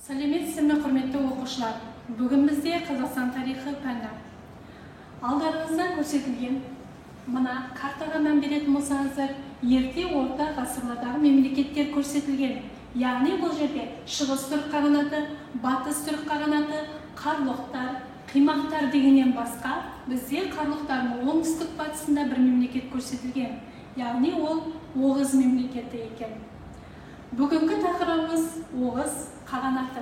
Сәлеметсіздер ме, құрметті оқушылар? Бүгін бізде Қазақстан тарихы пәні. Алдарыңызда көрсетілген мына картаға мән беретін болсаңыздар, ерте орта ғасырлардағы мемлекеттер көрсетілген. Яғни бұл жерде Шығыс түрік қағанаты, Батыс түрік қағанаты, қарлұқтар, қимақтар дегеннен басқа, бізде қарлұқтардың оңтүстік батысында бір мемлекет көрсетілген. Яғни ол Оғыз мемлекеті екен. Бүгінгі тақырыбымыз Оғыз қағанаты.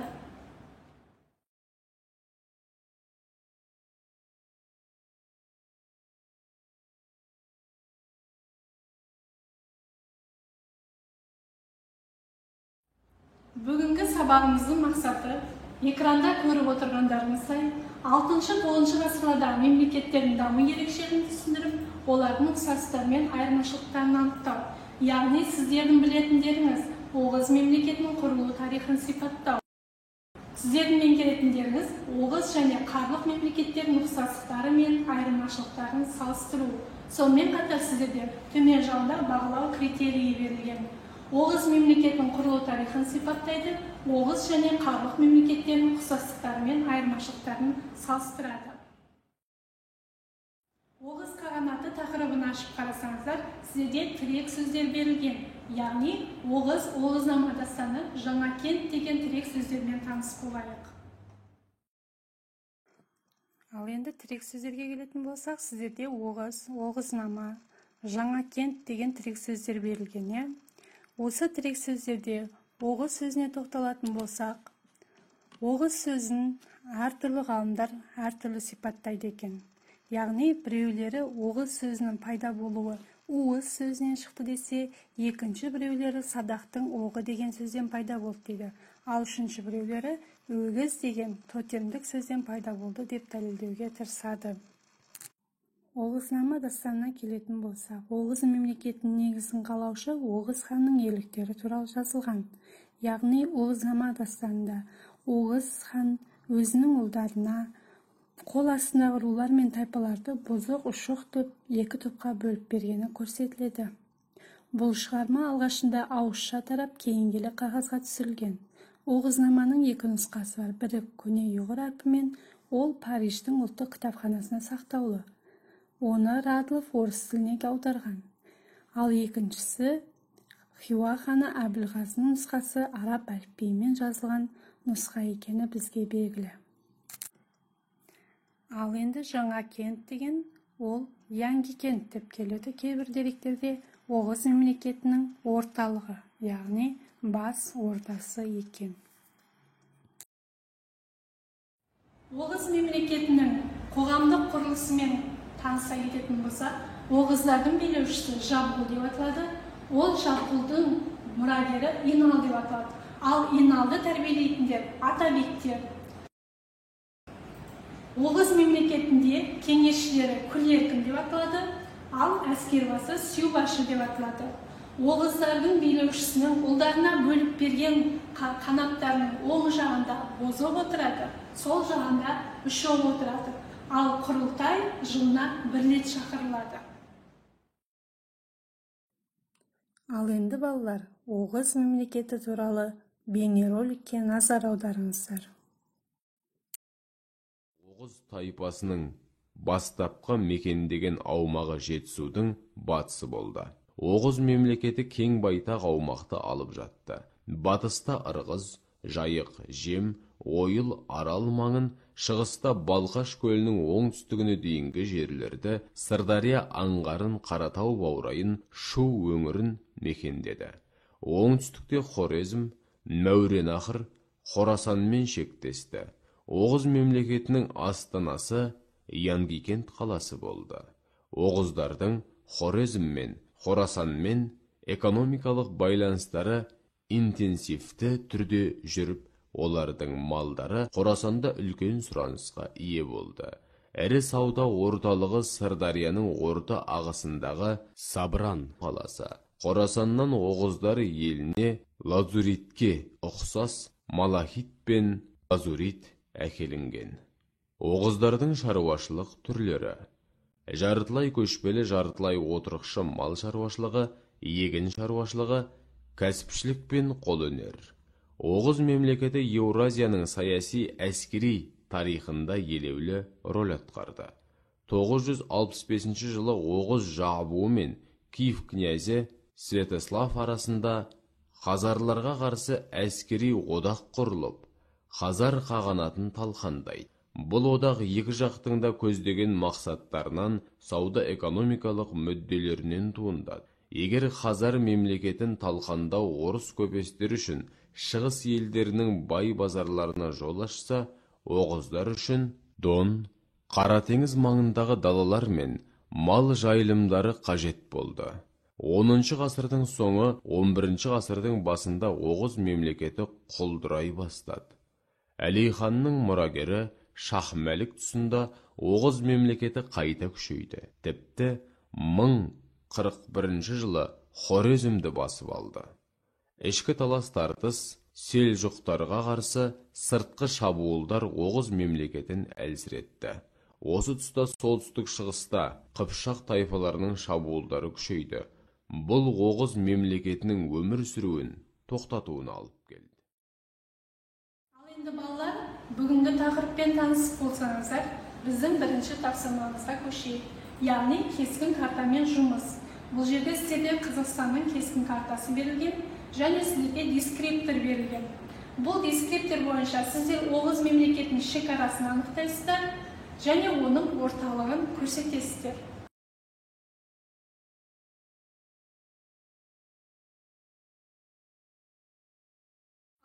Бүгінгі сабағымыздың мақсаты экранда көріп отырғандарыңыздай 6-9 ғасырлардағы мемлекеттердің даму ерекшелігін түсіндіріп, олардың ұқсастықтары мен айырмашылықтарын анықтау. Яғни сіздердің білетіндеріңіз Оғыз мемлекетінің құрылу тарихын сипаттау. Сіздердің меңгеретіндеріңіз Оғыз және Қарлық мемлекеттерінің ұқсастықтары мен айырмашылықтарын салыстыру. Сонымен қатар сіздерде төмен жағында бағалау критерийі берілген. Оғыз мемлекетінің құрылу тарихын сипаттайды, Оғыз және Қарлық мемлекеттерінің ұқсастықтары мен айырмашылықтарын салыстырады. Оғыз қағанаты тақырыбын ашып қарасаңыздар, сіздерде тірек сөздер берілген. Яғни Оғыз, Оғызнама дастаны, Жаңакент деген тірек сөздермен таныс болайық. Ал енді тірек сөздерге келетін болсақ, сіздерде Оғыз, Оғызнама, Жаңакент деген тірек сөздер берілген. Осы тірек сөздерде Оғыз сөзіне тоқталатын болсақ, Оғыз сөзін әртүрлі ғалымдар әртүрлі сипаттайды екен. Яғни біреулері Оғыз сөзінің пайда болуы Уыз сөзінен шықты десе, екінші біреулері садақтың оғы деген сөзден пайда болды дейді. Ал үшінші біреулері өгіз деген тотемдік сөзден пайда болды деп дәлелдеуге тырысады. Оғызнама дастанына келетін болсақ, Оғыз мемлекетінің негізін қалаушы Оғыз ханның ерліктері туралы жазылған. Яғни Оғызнама дастанында Оғыз хан өзінің ұлдарына қол астындағы рулар мен тайпаларды бұзық, ұшық деп екі топқа бөліп бергені көрсетіледі. Бұл шығарма алғашында ауызша тарап, кейін келе қағазға түсірілген. Оғызнаманың екі нұсқасы бар. Бірі көне ұйғыр әрпімен, ол Париждің ұлттық кітапханасына сақтаулы. Оны Радлов орыс тіліне аударған. Ал екіншісі Хиуа ханы Әбілғазының нұсқасы араб әліпбиімен жазылған нұсқа екені бізге белгілі. Ал енді Жаңакент деген ол Янгикент деп келеді кейбір деректерде Оғыз мемлекетінің орталығы, яғни бас ордасы екен. Оғыз мемлекетінің қоғамдық құрылысымен таныса кететін болсақ, Оғыздардың билеушісі Жабғұл деп аталады. Ол Жабғұлдың мұрагері Инал деп аталады. Ал Иналды тәрбиелейтіндер атабектер. Оғыз мемлекетінде кеңесшілері Күлеркін деп аталады, ал әскербасы Сүйбашы деп аталады. Оғыздардың билеушісінің ұлдарына бөліп берген қанаттарының оң жағында Бозоқ отырады, сол жағында Үшоқ отырады. Ал құрылтай жылына бір рет шақырылады. Ал енді балалар, Оғыз мемлекеті туралы бейнероликке назар аударыңыздар. Оғыз тайпасының бастапқы мекендеген аумағы Жетісудың батысы болды. Оғыз мемлекеті кең байтақ аумақты алып жатты. Батыста Ырғыз, Жайық, Жем, Ойыл, Арал маңын, шығыста Балқаш көлінің оңтүстігіне дейінгі жерлерді, Сырдария аңғарын, Қаратау баурайын, Шу өңірін мекендеді. Оңтүстікте Хорезм, Мәуереннахр, Хорасанмен шектесті. Оғыз мемлекетінің астанасы Янгикент қаласы болды. Оғыздардың Хорезммен, Хорасанмен экономикалық байланыстары интенсивті түрде жүріп, олардың малдары Хорасанда үлкен сұранысқа ие болды. Ірі сауда орталығы Сырдарияның орта ағысындағы Сабран қаласы. Хорасаннан оғыздар еліне лазуритке ұқсас малахит пен лазурит әкелінген. Оғыздардың шаруашылық түрлері. Жартылай көшпелі, жартылай отырықшы мал шаруашылығы, егін шаруашылығы, кәсіпшілік пен қолөнер. Оғыз мемлекеті Еуразияның саяси әскери тарихында елеулі рөл атқарды. 965 жылы Оғыз жабуы мен Киев князі Святослав арасында хазарларға қарсы әскери одақ құрылып, Хазар қағанатын талқандайды. Бұл одақ екі жақтың да көздеген мақсаттарынан, сауда-экономикалық мүдделерінен туындады. Егер Хазар мемлекетін талқандау орыс көпестері үшін шығыс елдерінің бай базарларына жол ашса, оғыздар үшін Дон, Қара теңіз маңындағы далалар мен мал жайылымдары қажет болды. 10 ғасырдың соңы, 11 ғасырдың басында Оғыз мемлекеті құлдырай бастады. Әлейханның мұрагері Шахмәлік тұсында Оғыз мемлекеті қайта күшейді. Тіпті 1041 жылы Хорезмді басып алды. Ішкі талас-тартыс, селжұқтарға қарсы сыртқы шабуылдар Оғыз мемлекетін әлсіретті. Осы тұста солтүстік шығыста Қыпшақ тайпаларының шабуылдары күшейді. Бұл Оғыз мемлекетінің өмір сүруін тоқтатуына алып келді. Ал енді балалар, бүгінгі тақырыппен танысып болсаңыздар, біздің бірінші тапсырмамызға көшейік. Яғни кескін картамен жұмыс. Бұл жерде сіздерге Қазақстанның кескін картасы берілген және сіздерге дескриптор берілген. Бұл дескриптор бойынша сіздер Оғыз мемлекетінің шекарасын анықтайсыздар және оның орталығын көрсетесіздер.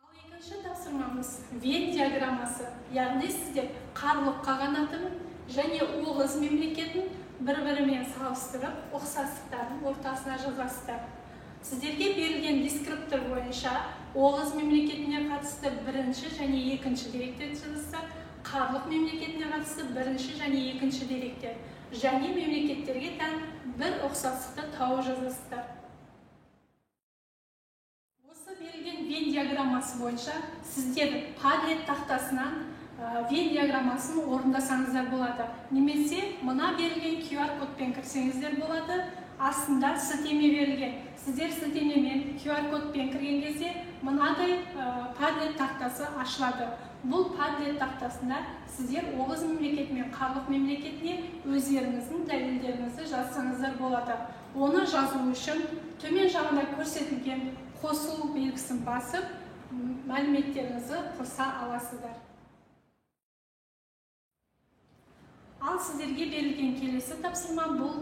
Ал екінші тапсырмамыз Венн диаграммасы, яғни сіздер Қарлұқ қағанатын және Оғыз мемлекетін бір-бірімен салыстырып, ұқсастықтарын ортасына жазасыздар. Сіздерге берілген дескриптор бойынша Оғыз мемлекетіне қатысты бірінші және екінші деректерді жазасыздар, Қарлұқ мемлекетіне қатысты бірінші және екінші деректер және мемлекеттерге тән бір ұқсастықты тауып жазасыздар. Осы берілген Венн диаграммасы бойынша сіздер Padlet тақтасынан Венн диаграммасын орындасаңыздар болады. Немесе мына берілген QR кодпен кірсеңіздер болады. Астында сілтеме берілген. Сіздер сілтемемен QR кодпен кірген кезде мынадай Padlet тақтасы ашылады. Бұл Padlet тақтасында сіздер Оғыз мемлекеті мен Қарлұқ мемлекетіне өздеріңіздің дәлелдеріңізді жазсаңыздар болады. Оны жазу үшін төмен жағында көрсетілген қосу белгісін басып, мәліметтеріңізді қоса аласыздар. Ал сіздерге берілген келесі тапсырма бұл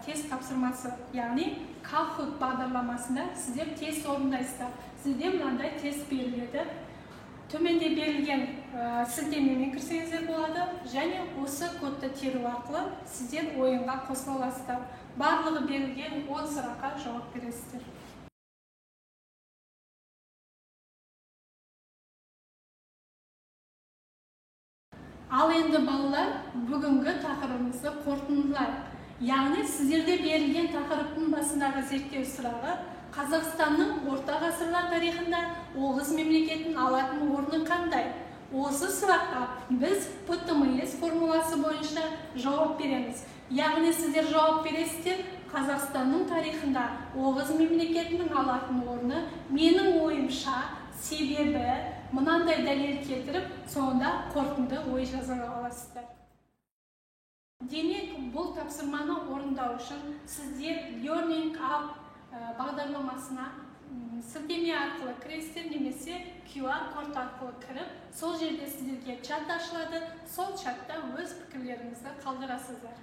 тест тапсырмасы, яғни Kahoot бағдарламасында сіздер тест орындайсыздар. Сізде мынандай тест беріледі. Төменде берілген сілтемемен кірсеңіздер болады және осы кодты теру арқылы сіздер ойынға қосыла аласыздар. Барлығы берілген 10 сұраққа жауап бересіздер. Ал енді балалар, бүгінгі тақырыбымызды қорытындылайық. Яғни сіздерде берілген тақырыптың басындағы зерттеу сұрағы Қазақстанның орта ғасырлар тарихында Оғыз мемлекетінің алатын орны қандай? Осы сұраққа біз ПТМС формуласы бойынша жауап береміз. Яғни сіздер жауап бересіздер, Қазақстанның тарихында Оғыз мемлекетінің алатын орны менің ойымша, себебі мынандай дәлел келтіріп, соңында қорытынды ой жаза аласыздар. Демек, бұл тапсырманы орындау үшін сіздер Learning Up бағдарламасына сілтеме арқылы кіресіздер немесе QR код арқылы кіріп, сол жерде сіздерге чат ашылады, сол чатта өз пікірлеріңізді қалдырасыздар.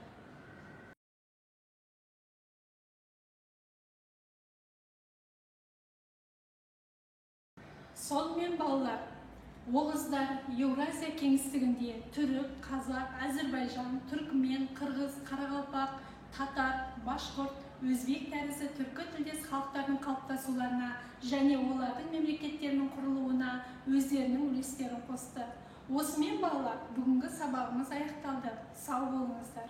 Сонымен балалар, Оғыздар Еуразия кеңістігінде түрік, қазақ, әзірбайжан, түркмен, қырғыз, қарақалпақ, татар, башқұрт, өзбек тәрізді түркі тілдес халықтардың қалыптасуларына және олардың мемлекеттерінің құрылуына өздерінің үлестерін қосты. Осымен балалар, бүгінгі сабағымыз аяқталды. Сау болыңыздар.